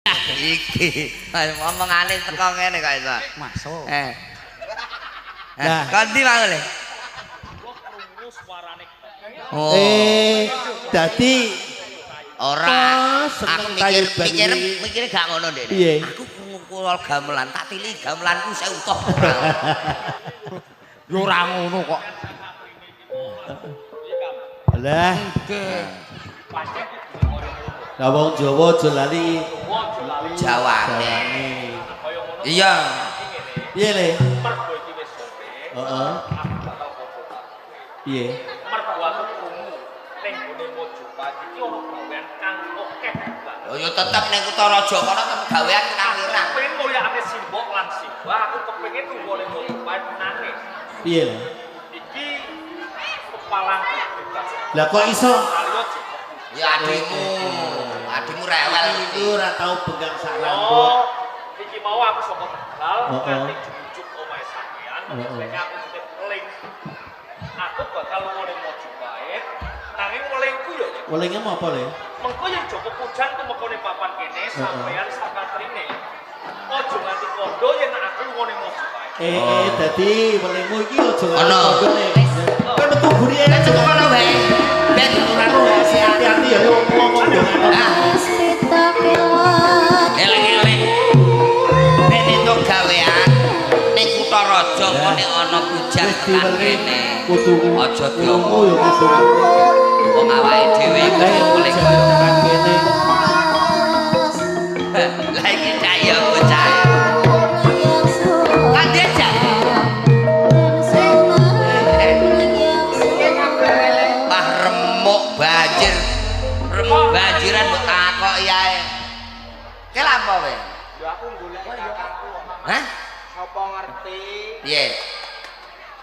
Iki omongane teko ngene kok iso. Masuk. Eh. Lah. Kondi mau le. Oh. Eh, dadi Ora. Oh, Aku seneng mikir kayu mikir bali. mikire gak ngono ndek. Piye? Aku krungu kula gamelan, tak tili gamelanku saya utuh. Ya ora ngono kok. Lah. Lah wong Jawa aja lali Jawane. jawane. Iya. Piye le? Mergo iki wis sore, Heeh. aku bakal padha karo kowe. Piye? Mergo aku krungu ning gone Mojopahit iki ana gawean kang akeh banget. Oh ya tetep ning Kutaraja kono tetep gawean pirang-pirang. Aku pengen mulyakake simbok lan simbah, aku kepengin lunga ning Mojopahit nangis. Piye le? Iki kepalangku bebas. Lah kok iso? Kaliyo Joko. Ya adimu, adimu rewel Iku ora tau bengkang sak rambut. Oh, iki mau aku saka Tegal, Heeh. nganti jujuk omahe sampean, Heeh. nek aku titip eling. Aku bakal lunga ning Mojopahit, nanging welingku ya Nek. Welingmu apa le? Mengko yen Joko Pujan tumekone papan kene, sampean sakatrine. Aja nganti kandha yen aku lunga ning Mojopahit. Eh, eh, dadi welingmu iki aja nganti Ono. kandha le. Kowe metu guri Lah cukup kono wae. Ben ora hati-hati ya ngomong dong. Ah, eleng-eleng. Ben entuk gawean ning Kutaraja kok nek ana pujan Wis tekan diweling kene. kudu Aja krungu diomong. ya kudu. Wong awake dhewe iku Lah boleh kaya tekan kene. Lah iki cak ya bocah. Kan diajak. Wah remuk banjir. Remuk banjiran mbok takoki ae. Ki lha apa kowe? Ya aku golek kakangku. Hah? Sapa ngerti Piye?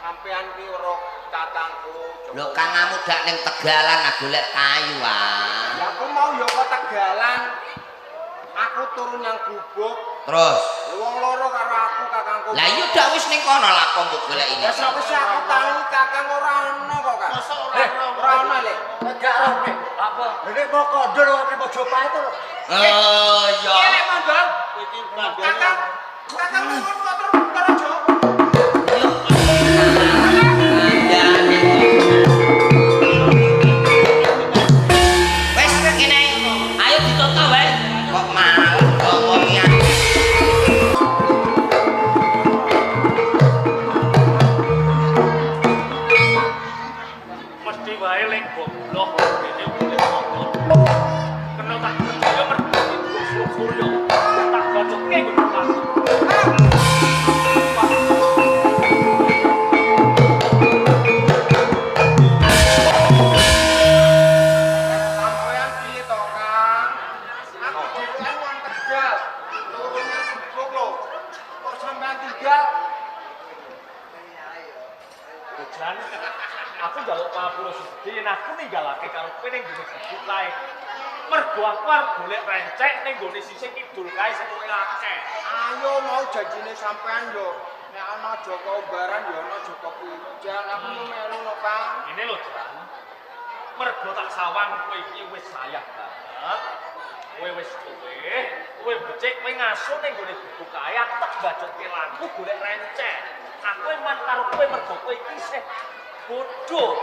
sampean ki weruh kakangku. Lho kang ngamu dak ning Tegalan ah golek kayu ah. Ya aku mau ya ke Tegalan. Aku turun yang gubuk. Terus, Lha wong loro karo aku kakangku. lah iya dak wis ning kono lah kok mbok golek ini. Ya sapa sih aku tahu kakang ora ono kok, Kang. Mosok ora ono. Ora ono, Le. Gak roh, Nek. Apa? Nek mau kondol ora nek Mojopahit to lho. Oh iya. Piye lek mondol? Kakang, kakang nuwun kok terus Kutaraja. Wes ngene. Ayo ditoto wae. Kok malah ngomongi aku. Mesti wae lek goblok dene boleh mondol. Kena tak percaya mergo itu surya. Tak bacokke nggo aku. Sampean piye to, Kang? Aku dhewean wong Tegal. Turunnya sibuk lho. Kok sampean tinggal? Jan, aku njaluk pangapura sing gedhe yen aku ninggalake karo kowe ning gone gubuk kae. Mergo aku arep golek rencek ning gone sisih kidul kae sing luwih akeh. Ayo mau janjine sampean yo. Nek ana Joko Umbaran yo ana Joko Pujan. Aku mau melu lho, Kang. Ngene lho, Jan. Mergo tak sawang kowe iki wis sayang banget. Kowe wis kowe, kowe becik kowe ngasuh ning gone gubuk kae, aku tak bacotke laku golek rencek. Aku eman karo kowe mergo kowe iki isih bodoh.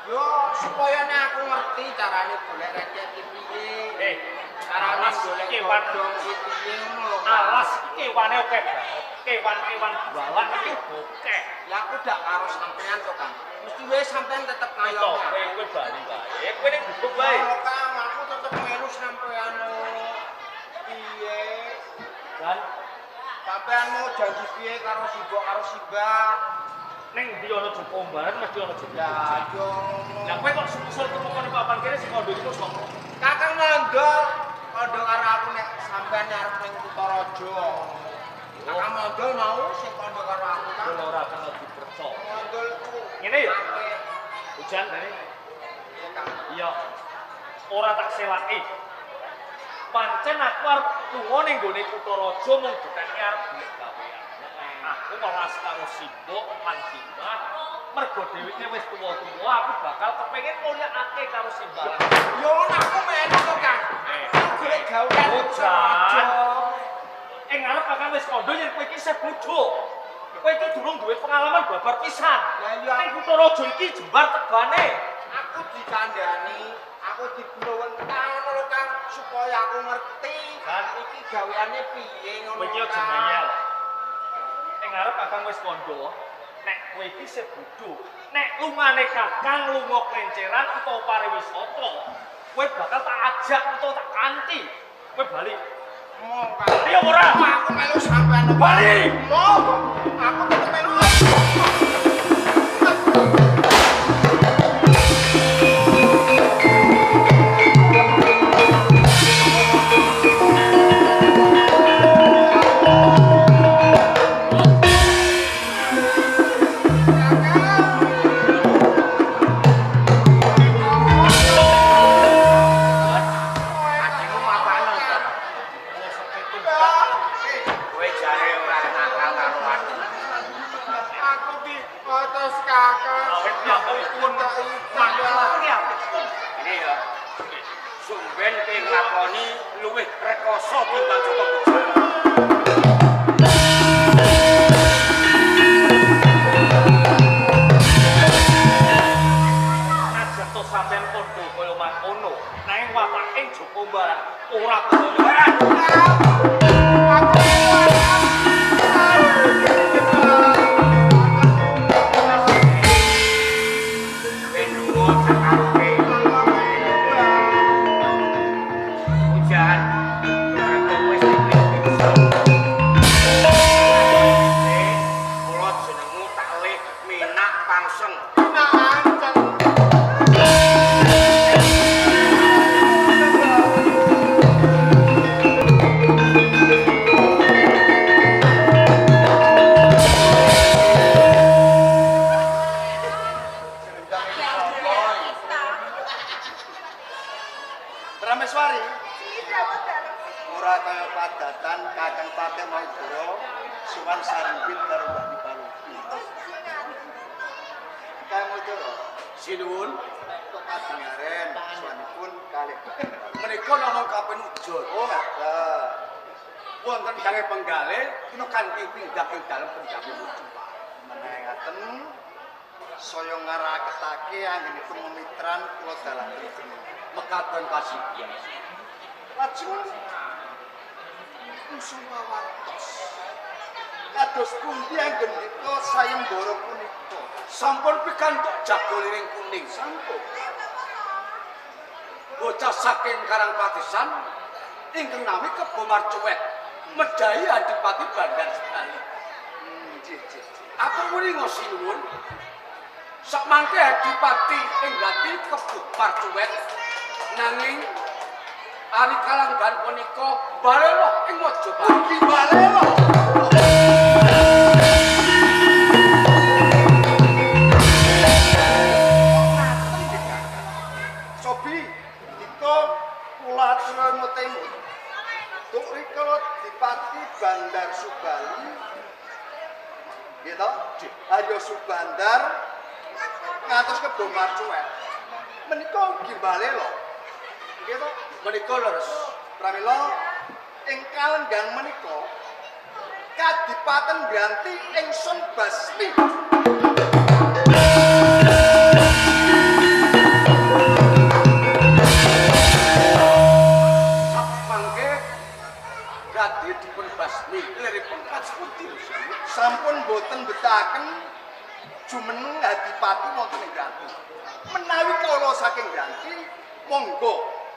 Yo supaya nek aku ngerti carane golek recek iki piye. Eh, Carane alas golek kewan godhong iki piye ngono lho. Kang. alas iki kewane akeh banget. Kewan-kewan balak iki akeh. Ya aku dak karo sampean to, Kang. Mesti wae sampean tetep To, ngayomi. kowe kowe bali wae. Kowe ning gubuk wae. Lho, Kang, aku tetep melu sampean lho. Piye? Dan Sampean mau janji piye karo Simbok karo Simbah? ning ndi ana Joko Umbaran mesti ana Joko. Ya yo ngono. Lah kowe kok susul tumekone papan kene sing kandha iku sapa? Kakang mondol, kandha karo aku nek sampean arep ning Kutaraja. Kakang mondol mau sing kandha karo aku, Kang. Kowe ora kena dipercaya. Mondol ku. Ngene ya? Apik. Hujan rene. Iya, Kang. Iya. Ora tak selaki. Pancen aku arep lunga ning gone Kutaraja mung geteke arep golek gawean. Aku welas karo Simbok lan Simbah. Mergo dheweke wis tuwa-tuwa, aku bakal kepengin mulyakake karo simbalan. Ya ngono aku melu to, Kang. Aku golek gawean. Ujan. Ing ngarep Kakang wis kandha yen kowe iki isih bodho. Kowe iki durung duwe pengalaman babar pisan. Lah iya. Ning kutha raja iki jembar tegane. Aku dikandhani, aku dibluwentang ngono lho, Kang, supaya aku ngerti Kan. iki gaweane piye ngono. Kowe iki aja Kang. ngeyel. Ing ngarep Kakang wis kandha, nek kowe iki isih bodho, nek lungane Kakang lunga klenceran utawa pariwisata, kowe bakal tak ajak utawa tak kanthi. Kowe bali. Mo, Kang. Ayo ora? Aku melu sampean. Bali! Mo, aku tetep melu. Adikmu mapane to? Kowe jare ora nakal karo aku. Aku dipotos kakak. Awet aku pun Ini ya. Sumben kowe nglakoni luwih rekoso timbang Joko Bejo. Najan to sampean kandha kaya mangkono, nanging watake Joko Mbarang ora kaya. Kowe lunga sak karepe. Hujan. Mergo wis dipiksa. Kula jenengmu tak lih Minak Pangseng. Prameswari, ora kaya padatan Kakang Patih Maudara suwan sarimbit karo Mbah Dipalupi. Kang Maudara, Sinuwun, kok kadengaren suwanipun kalih. menika namung kapinujon. Oh, ngaten. Wonten gange penggale kena kanthi pindah ing dalem pendapi wuju. Menawi ngaten saya ngaraketake anggenipun memitran kula dalaken jenengan. Mekaten kasih. Lajeng kusuma wartos. Kados pundi anggenipun sayembara punika? Sampun pikantuk jago liring kuning. Sampun. Bocah saking Karangpatisan ingkang nami Kebo Marcuwet medhahi Adipati Bandar Sebali. Nggih, nggih, nggih. Aku mulinga sinuwun. Sakmangke Adipati ing Gati Kebo Marcuwet nanging ari kalanggan punika balela ing Majapahit. Ugi balela. Ngaten nggih, Kakang. Cobi dika kula aturaken mut-emut. Duk rikala Dipati Bandar Subali. Nggih to? Arya Subandar ngantos Kebo Marcuwet. Menika ugi balela. Nggih to? Menika leres. Pramila ing kalenggan menika Kadipaten Granti ingsun basmi. Sakmangke Gati dipun basmi liripun kados pundi lho Sinuwun? Sampun boten betaken jumeneng Adipati wonten ing Granti. Menawi kala saking Granti, monggo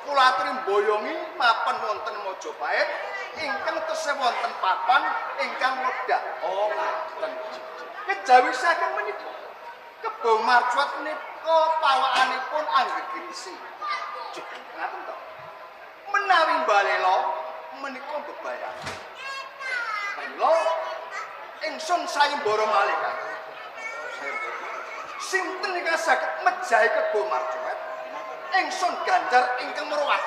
kula aturi mboyongi mapan wonten Majapahit ingkang tesih wonten papan ingkang wedhak. Oh ngaten. Kejawi saking menika Kebo Marcuwet menika pawakanipun Anggegirisi. Ngaten to. Menawi balela menika bebayan. Mila ingsun sayembara malih Kang. Sinten ingkang saged mejahi Kebo Marcuwet? Ingsun ganjar ingkang merwat.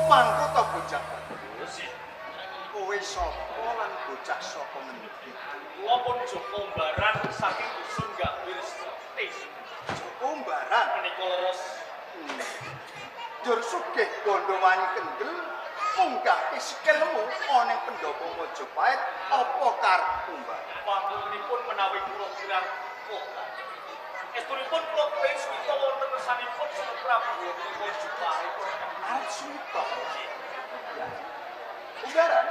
Mangko to Njur sugih bondo wani kendel munggahke sikilmu ana ing pendopo Majapahit apa karepmu, Mbah? Pampunipun menawi kula kirang kok. Estunipun kula kepengin suwita wonten ngersanipun Sri Prabu wonten Majapahit. Arep suwita. Umbaran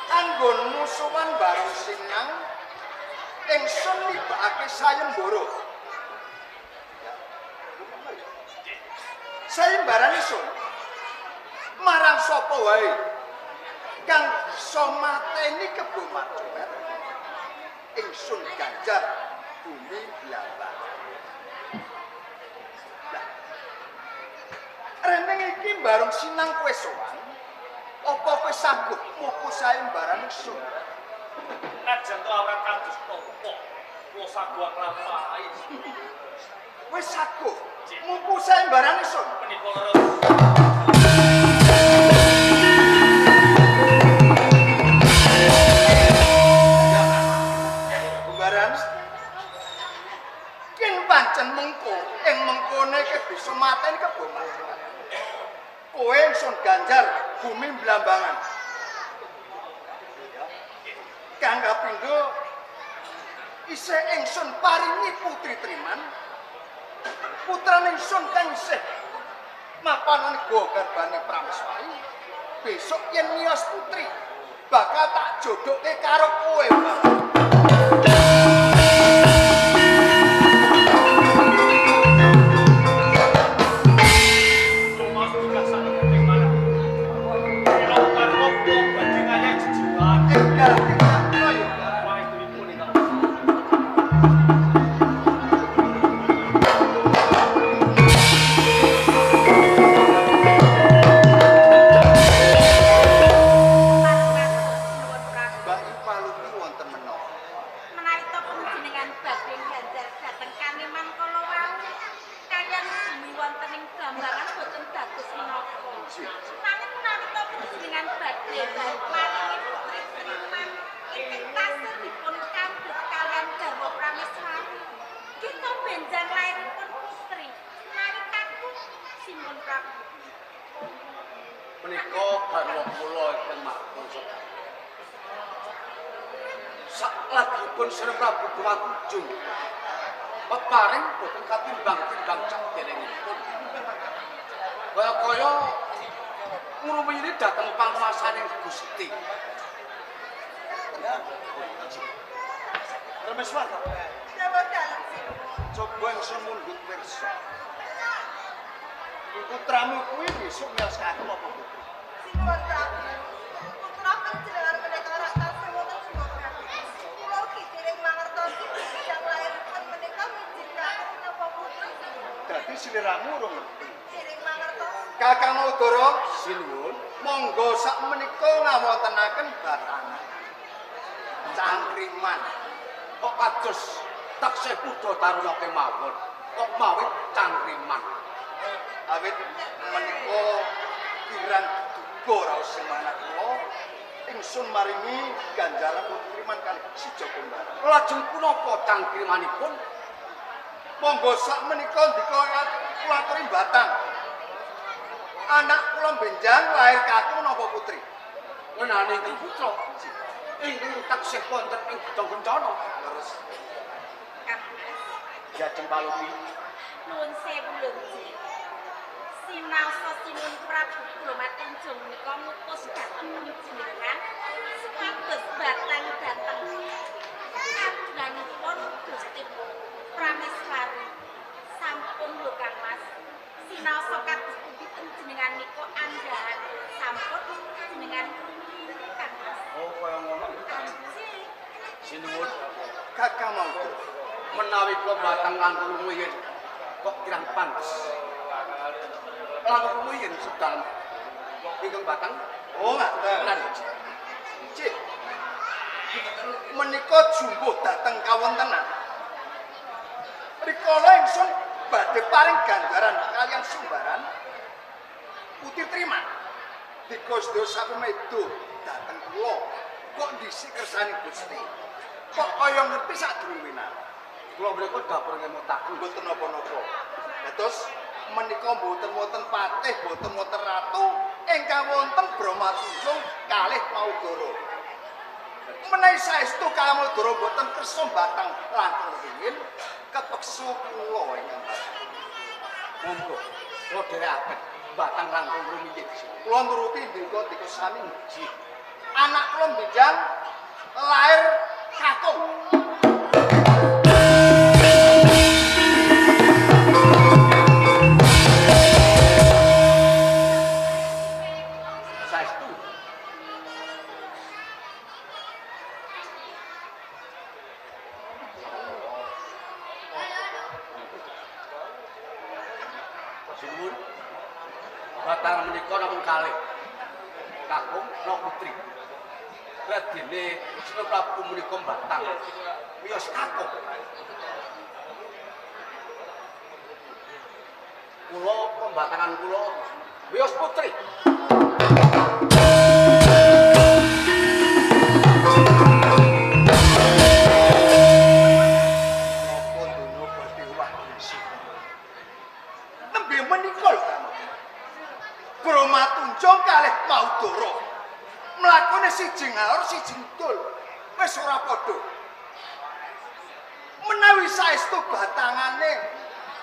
anggonmu sowan Barong Sinang ingsun nibakake sayembara. Sayembaran ingsun marang sapa wae kang bisa mateni Kebo Marjomer ingsun ganjar bumi Blambang. Lah reneng iki Barong Sinang kowe sowan apa kowe sanggup muku sayembaran ingsun? Najan to ora kados napa kula saguh nglampahi. Wis saguh muku sayembaran ingsun. Menika leres. Umbaran yen pancen mengko ing mengkone ke bisa mateni Kebo Marjomer. Kowe ingsun ganjar bumi Blambangan. Kang kapindho isih ingsun paringi putri Triman. Putrane ingsun kang isih mapan ning garbane Prameswari. Besok yen miyos putri bakal tak jodohke karo kowe, Mbah. Mas juga sakniki manah. Kula karep kula badhe ngayahi jejiwan. Enggal tindak ya. Pangestunipun ingkang Nuwun Prabu. Mbak Ipalupi wonten menapa? Menawi to panjenengan badhe ganjar dhateng Kaniman kala wau kaliyan bumi wonten ing Blambangan boten dados menapa. Nanging menawi to panjenengan badhe maringi putri Triman ingkang tasih dipun kandhut kaliyan garwa Prameswari. Kita benjang lairipun putri menawi kakung Simbun Prabu. Menika garwa kula ingkang marpun sedaya. Saklagipun Sri Prabu Gumakunjung peparing boten katimbang-timbang saderengipun. Kaya-kaya ngrumiyini dhateng panguwasaning Gusti. Prameswara, Dawa dalem Sinuwun. coba ingsun mundhut pirsa. Putramu kuwi besok miyos kakung apa putri? Sinuwun Prabu, putra panjenengan menika rak tasih wonten jemba Prabu. Kula ugi dereng mangertosi bilih lairipun menika mijil kakung napa putri Sinuwun. Dadi sliramu urung ngerti. Dereng mangertosi. Kakang Maudara, Sinuwun, monggo sak menika ngawontenaken batangan. Cangkriman. Kok kados taksih kuda taruna kemawon, kok mawi cangkriman. Awit menika kirang duga raos manah kula ingsun maringi ganjaran putri Triman kalih si Joko Mbarang. Lajeng punapa cangkrimanipun? Monggo sak menika ndika kula aturi batang. Anak kula benjang lahir kakung napa putri? Ngenani ingkang putra ingkang taksih wonten ing Gedhong Kencana. Terus Kang Mas. Diajeng Palupi. Nuwun sewu lho Nggih. Sinaosa Sinuwun Prabu Bromatunjung menika ngutus dhateng panjenengan supados batang dhateng kagunganipun Gusti Prameswari. Sampun lho Kang Mas. Sinaosa kados pundi panjenengan nika andhahan sampun jenengan krungu Kang Mas. Oh, kaya ngono. Nggih. Sinuwun, Kakang Maudara, menawi kula batang langkung rumiyin kok kirang pantes. Langkung rumiyin sedalem ingkang batang Oh, ngaten. menawi. Cik. Menika jumbuh dhateng kawontenan. Rikala ingsun badhe paring ganjaran kaliyan sumbaran Putri Triman. Dika sedaya sapemedo dhateng kula. Kok dhisik kersane Gusti? Kok kaya ngerti sadurunge winarah? Kula mriku dapur ngemutaken. Mboten napa-napa. Dados Menika mboten wonten patih, mboten wonten ratu, ingkang wonten Brahma Tunjung kalih Maudara. Menawi saestu Kamodara mboten kersa batang langkung rumiyin, kepeksa kula ingkang batang. Monggo, kula dherekaken batang langkung rumiyin. Kula nuruti ndika-ndika sami nggih. Anak kula benjang lair kakung. Saestu. Sinuwun. Batang menika namung kalih. Kakung napa putri. Radene Sinun Prabu menika batang miyos kakung. Kula pembatangan kula miyos putri. Napa donya badhe owah isi. Nembe menika lho Kang. Brahma Tunjung kalih Maudara. Mlakune siji ngalor siji ngidul. Wis ora padha. Menawi saestu batangane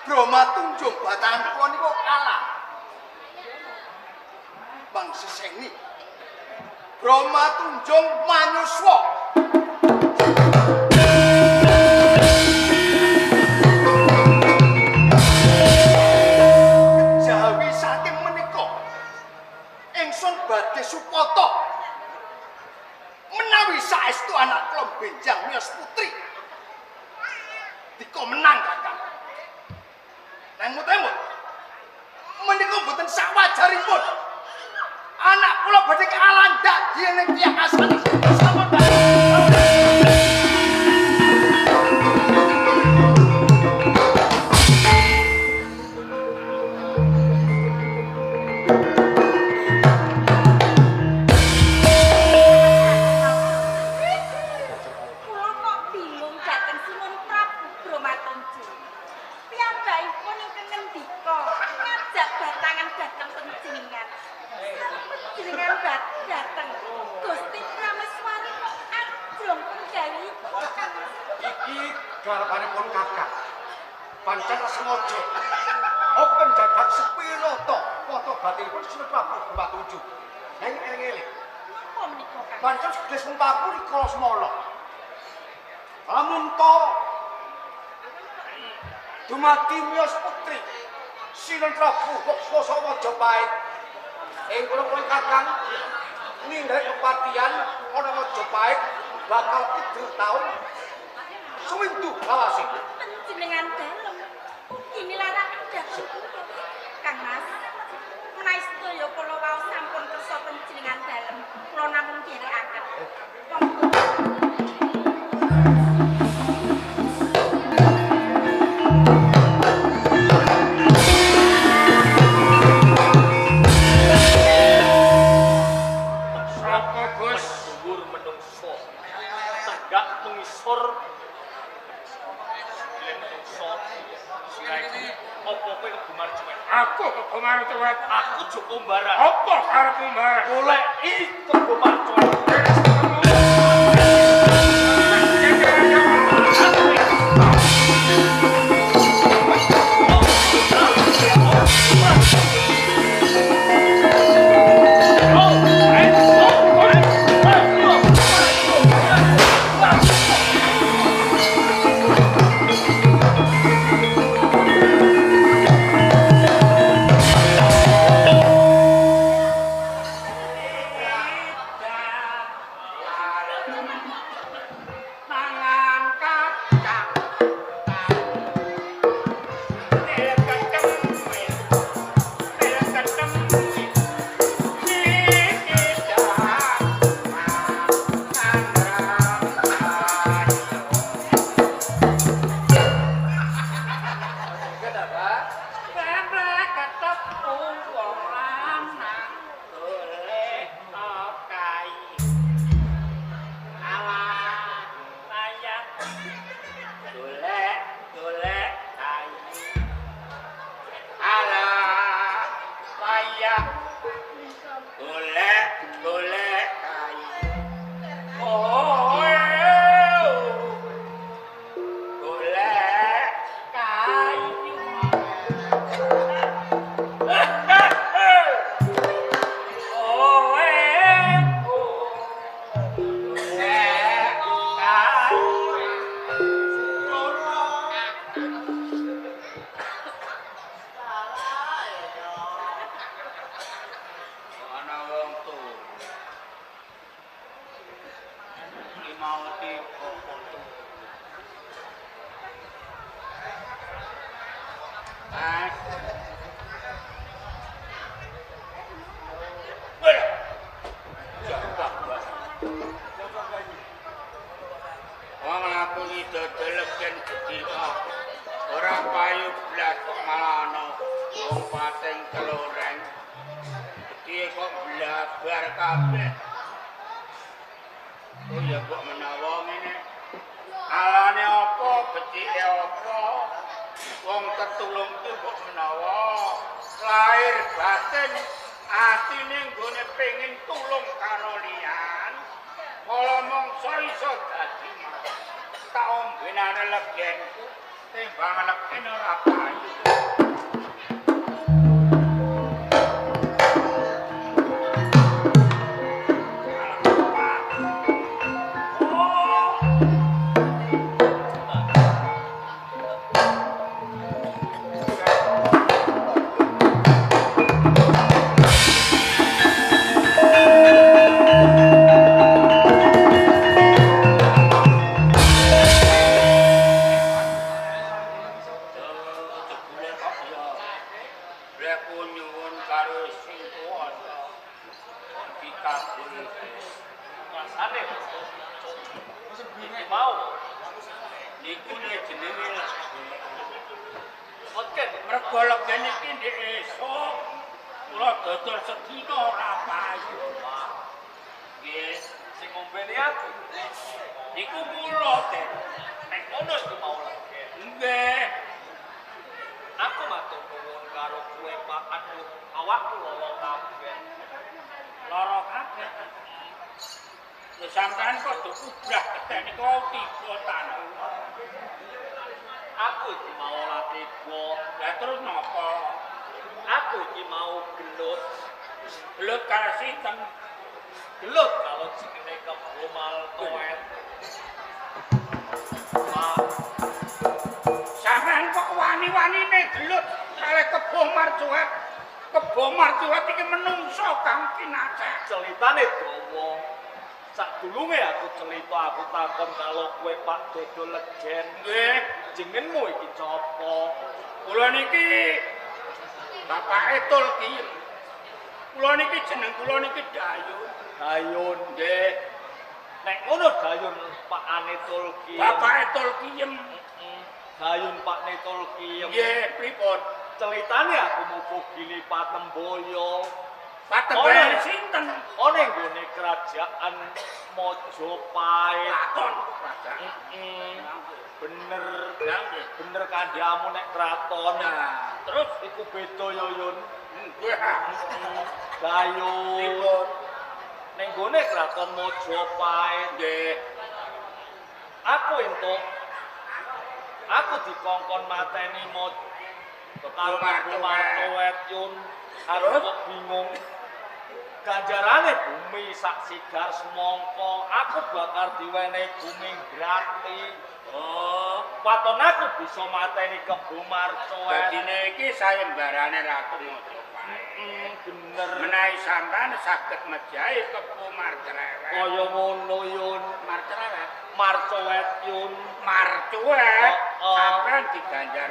Brahma Tunjung batangan kula niku kalah. Bang seseni. Brahma Tunjung manyuswa. Jawi saking menika ingsun badhe supata menawi saestu anak kula benjang miyos putri dika menang kakang. Nang mut-emut menika mboten sawajaripun. Anak kula badhe kalandak dening tiyang asane. Sampun Kula kok bingung dhateng Sinuwun Prabu Brahma Tunjung. Piyambakipun ingkang ngendika ngajak batangan dhateng panjenengan. Panjenengan dhateng Gusti Prameswari kok ajrong penggawipun Kang Mas. Iki garapanipun kakang. Pancen sengaja. Open dadak sepiro to foto batinipun Sinun Prabu Brahma Tunjung. Nang eling-eling. Napa menika Kang? Pancen sedes Prabu rikala semana. Lamun to dumadi miyos putri Sinun Prabu kok swasa Majapahit. Ing kono kuwi kakang nindhak kepatihan ana Majapahit bakal 7 taun suwindu lawase. Panjenengan dalem ugi nilaraken dhateng kula. Kang Mas, menawi sedaya kula wau sampun kersa panjenengan dalem, kula namung dherekaken. Monggo. Sapa Gus dhuwur menungso. Tenggak mengisor. Sikile menungso. Sira iki apa kowe kegumar cuwet? Aku kegumar cuwet. Aku Joko Mbaran. Apa karepmu Mbaran? Goleki kegumar cuwet. Edan. Ah. Wong aku iki dodol legen gedhi kok. Ora payu blas kok malah ana wong pating keloreng. Gedhi kok blabar kabeh. Oh ya kok menawa ngene. Alane apa becike apa? Wong tetulung ki mbok menawa lahir batin atine nggone pengin tulung karo liyan. Kala mangsa iso dadi tak ombenane legenku timbang legen ora payu. Ceritane dawa. Sadurunge aku cerita aku takon karo kowe Pak Dodol Legen. Nggih, jenengmu iki sapa? Kula niki bapake Tulkiem. Kula niki jeneng kula niki Dayun. Dayun. Nggih. Nek ngono Dayun pakane Tulkiem. Bapake Tulkiem. Dayun pakne Tulkiem. Nggih, pripun? Ceritane aku mumpung gili Patemboyo. Patemboyo sinten? Ana nggone kerajaan Majapahit. Kraton kerajaan. Bener. Bener kandhamu nek kraton. Nah, terus iku beda ya, Yun. Nggih. Dayun. Ning nggone kraton Majapahit. Nggih. Aku entuk. Aku dikongkon mateni karo Marcowet Yun. Aku kok bingung. Ganjarane bumi sak sigar semangka, aku bakal diwenehi bumi grati. Oh, waton aku bisa mateni Kebo Marcowet. Dadine iki sayembarane Ratu Majapahit. Bener. Menawi sampean saged mejahi Kebo Marcowet. Kaya ngono Yun. Marcowet. Marcowet Yun. Marcowet. Sampean diganjar.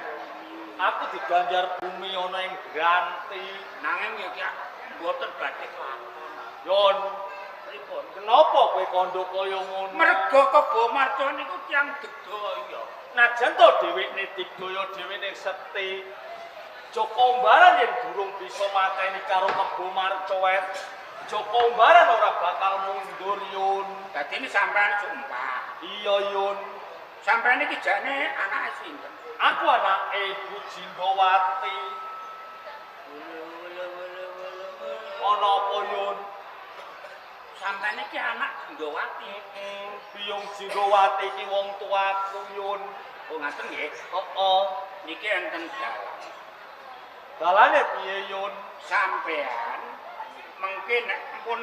Aku diganjar bumi ana ing Granti. Nanging iki mboten badhe kelakon. Yon, pripun? Kenapa kowe kandha kaya ngono? Merga Kebo Marco niku tiyang digdaya. Najan to dhewekne digdaya dhewekne sekti. Joko Umbaran yen durung bisa mateni karo Kebo Marcowet, Joko Umbaran ora bakal mundur Yun. Dadine sampean sumpah. Iya Yun. Sampean iki jane anake sinten? Aku anake Ibu Jinggowati. Ana apa Yun? Sampeyan iki anak Jinggowati. Biyung Jinggowati iki wong tuaku Yun. Oh ngaten nggih. Heeh. Niki enten dalan. Dalane piye Yun? Sampeyan mengke nek pun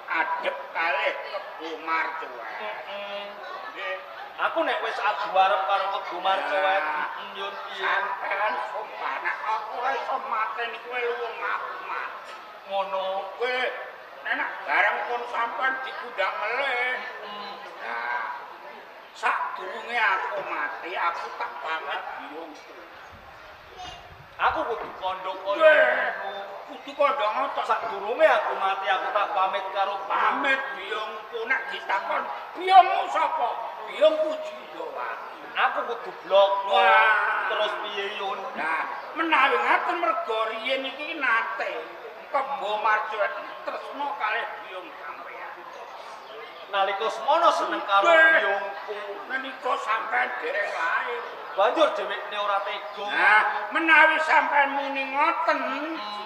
adhep kalih Kebo Marcowet. Nggih. Aku nek wis adu arep karo Kebo Marcowet, Yun piye? Sampeyan sumpah nek aku ora iso mateni kowe luwung aku mati. Ngono. Kowe nek bareng pun sampean digundang melih. Nah, sadurunge aku mati, aku tak pamit biyungku. Aku kudu kandha kaya ngono. Kudu kandha ngono. Sadurunge aku mati aku tak pamit karo pamit biyungku nek ditakon biyungmu sapa? Biyungku Jinggawati. Aku kudu blok. Terus piye Yun? Nah, menawi ngaten merga riyen iki nate Kebo Marcuwet tresna kalih biyung sampeyan. Nalika semono seneng karo biyungku, menika sampeyan dereng lair. Banjur dhewekne ora tega. Nah, menawi sampeyan muni ngoten,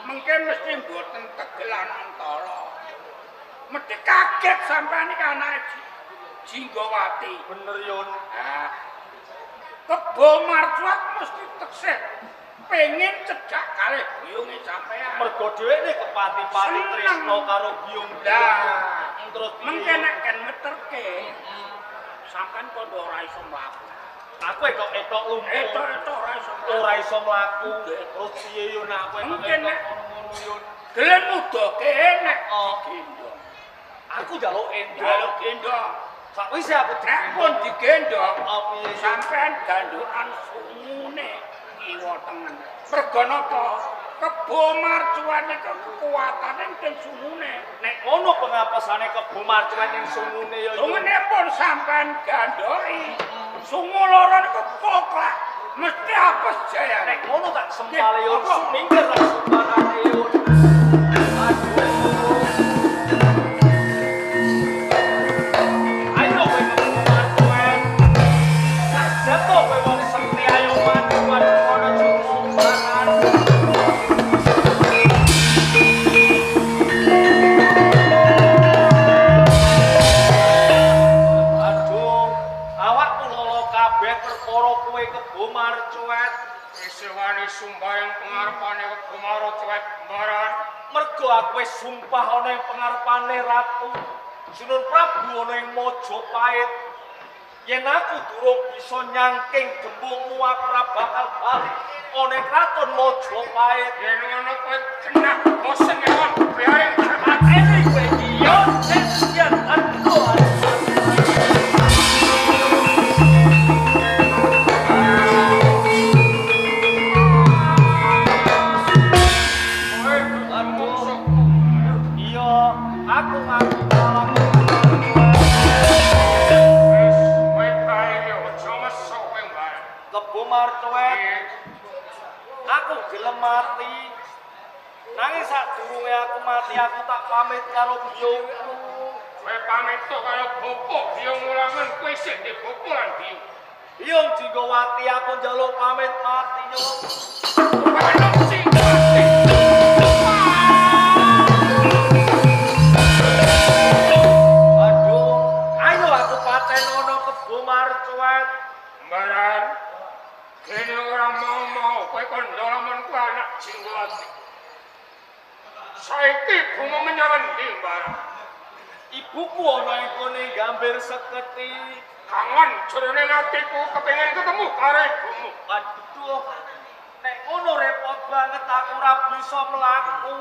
mengke mesti mboten tegel Anantara. Mesti kaget sampeyan iki anake Jinggawati. Bener Yun. Nah, Kebo Marcuwet mesti teksih pengen cedhak kalih biyunge sampeyan. Mergo dhewekne kepati-pati tresna karo biyung. Lah, terus mengke nek ken meterke sampeyan kandha ora iso mlaku. Aku etok-etok lumpuh. Etok-etok ora iso mlaku. Ora iso mlaku. Terus piye yo nek aku etok-etok ngono Yun? Gelem udoke nek digendhong. Aku njaluk endhong. Njaluk gendhong. Sakwise aku nek pun digendhong, piye sampeyan gandukan sungune kiwa tengen. Merga napa? Kebo Marcuwet niku kekuatane ing sungune. Nek ngono pengapesane Kebo Marcuwet ning sungune ya. Sungune pun sampeyan gandhoki. Sungu loro niku koklak, mesti apes jaya. Nek ngono tak sempale yo sumingkir tak sumbarane yo. Aduh. Ayo kowe Kebo Marcuwet. Saja to kowe wong sekti ayo maju ana sumbaran. Aduh, awakku lolo kabeh perkara kowe Kebo Marcuwet. Isih wani sumbayang pengarepane Kebo Marcuwet mbaran. Mergo aku wis sumpah ana ing pengarepane Ratu Sinun Prabu ana ing Majapahit. Yen aku durung bisa nyangking gembungmu aku ora bakal bali ana ing kraton Majapahit. Yen ngono kowe genah bosen ewon biarin mateni kowe iki yo yen aduh. Iya, aku ngaku kalah. Wis kowe kae aja mesuk kowe mbaran. Kebo Marcuwet, aku gelem mati. Nanging sadurunge aku mati aku tak pamit karo biyungku. Kowe pamit tok karo bapa biyung ulangan kowe isih ndek bapa lan biyung. Biyung Jinggawati aku njaluk pamit mati yo. Pamit sing mati. Aduh, ayo aku paten ana Kebo Marcuwet. Mbaran, kene ora mau-mau kowe kandha lamun kuwi anak Jinggawati. Saiki ibumu menyang endi, Mbaran? Ibuku ana ing kene gambir seketi. Kangen jerone atiku kepengin ketemu karo ibumu. Aduh, nek ngono repot banget aku ora bisa mlaku.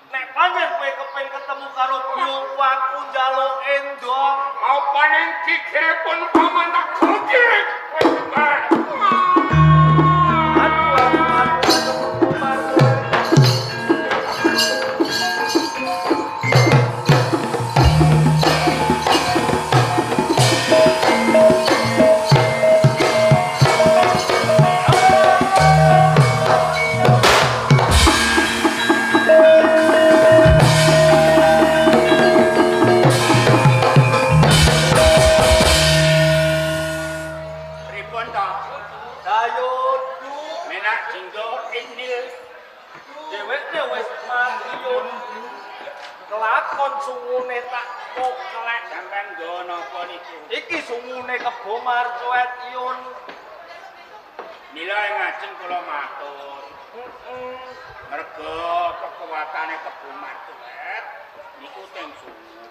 Nek pancen kowe kepengin ketemu karo biyungku aku njaluk endong. Mau paning gigire pun paman tak gugir kowe Mbaran. Aduh, aduh, Kebo Marcuwet. Pripun to? Dayo du, Menak jinggo inil dheweke wis mati yun. Kelakon sungune tak koklek. sampean nggo napa niku? Iki sungune Kebo Marcuwet yun. Mila ing ngajeng kula matur. Merga kekuatane Kebo Marcuwet niku teng sungu.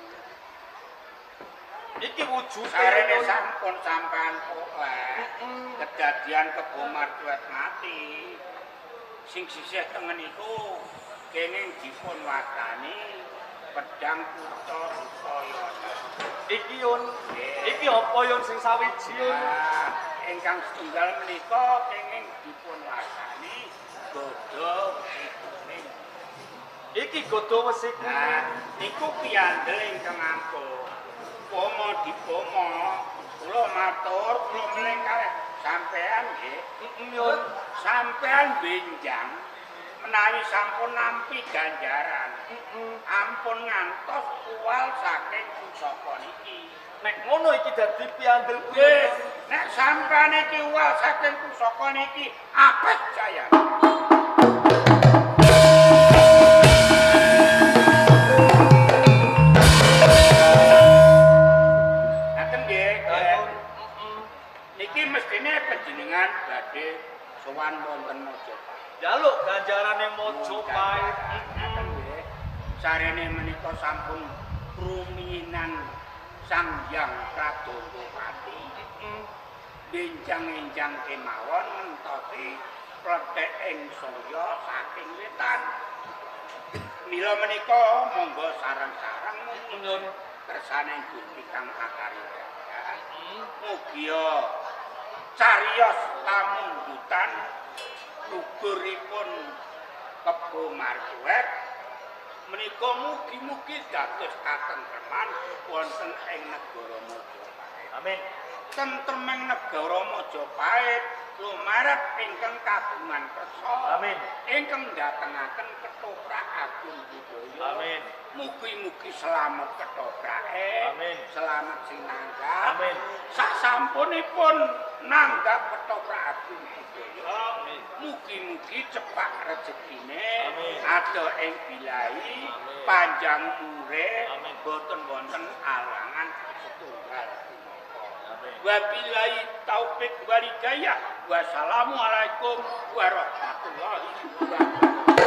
Iki wujude Sarene Yun. sampun sampean koklek. Kedadian Kebo Marcuwet mati. Sing sisih tengen iku kenging dipun wastani pedang Kutha Rupayana. Iki yun. Iki apa yun sing sawiji yun? Nah, ingkang setunggal menika kenging dipun wastani Iki godhong wesi kuning. Nah, niku piyandel ingkang ampuh. Pomo dipomo, kula matur, kula meling kalih sampean nggih. Nyun. Sampean benjang menawi sampun nampi ganjaran. Ampun ngantos uwal saking pusaka niki. Nek ngono iki dadi piyandel Nggih, nek sampean iki uwal saking pusaka niki apik jaya. Ngaten nggih. Niki mestine panjenengan badhe sowan wonten Majapahit. Jaluk ganjarane Majapahit. Ngaten nggih. Sarene menika sampun rumiyinan Sang Hyang Pradonggopati. Benjang-enjang kemawon ngentosi plethek ing surya saking wetan. Mila menika monggo sareng-sareng Nyun. kersane Gusti kang akarya. Mugia cariyos pamundhutan luguripun Kebo Marsuwet menika mugi-mugi dados katentreman wonten ing negara Majapahit. Amin. Tentreming negara Majapahit lumarep ingkang kagungan kersa. Amin. Ingkang ndatengaken ketoprak agung budaya. Amin. Mugi-mugi selamat ketoprake. Amin. Selamat sing nanggap. Amin. Sasampunipun nanggap ketoprak agung budaya. Amin. Mugi-mugi cepak rezekine, Amin. ado ing bilahi, Amin. panjang umure, Amin. boten wonten alangan setunggal punapa. Amin. Wabillahi taufik wal hidayah. Wassalamualaikum warahmatullahi wabarakatuh.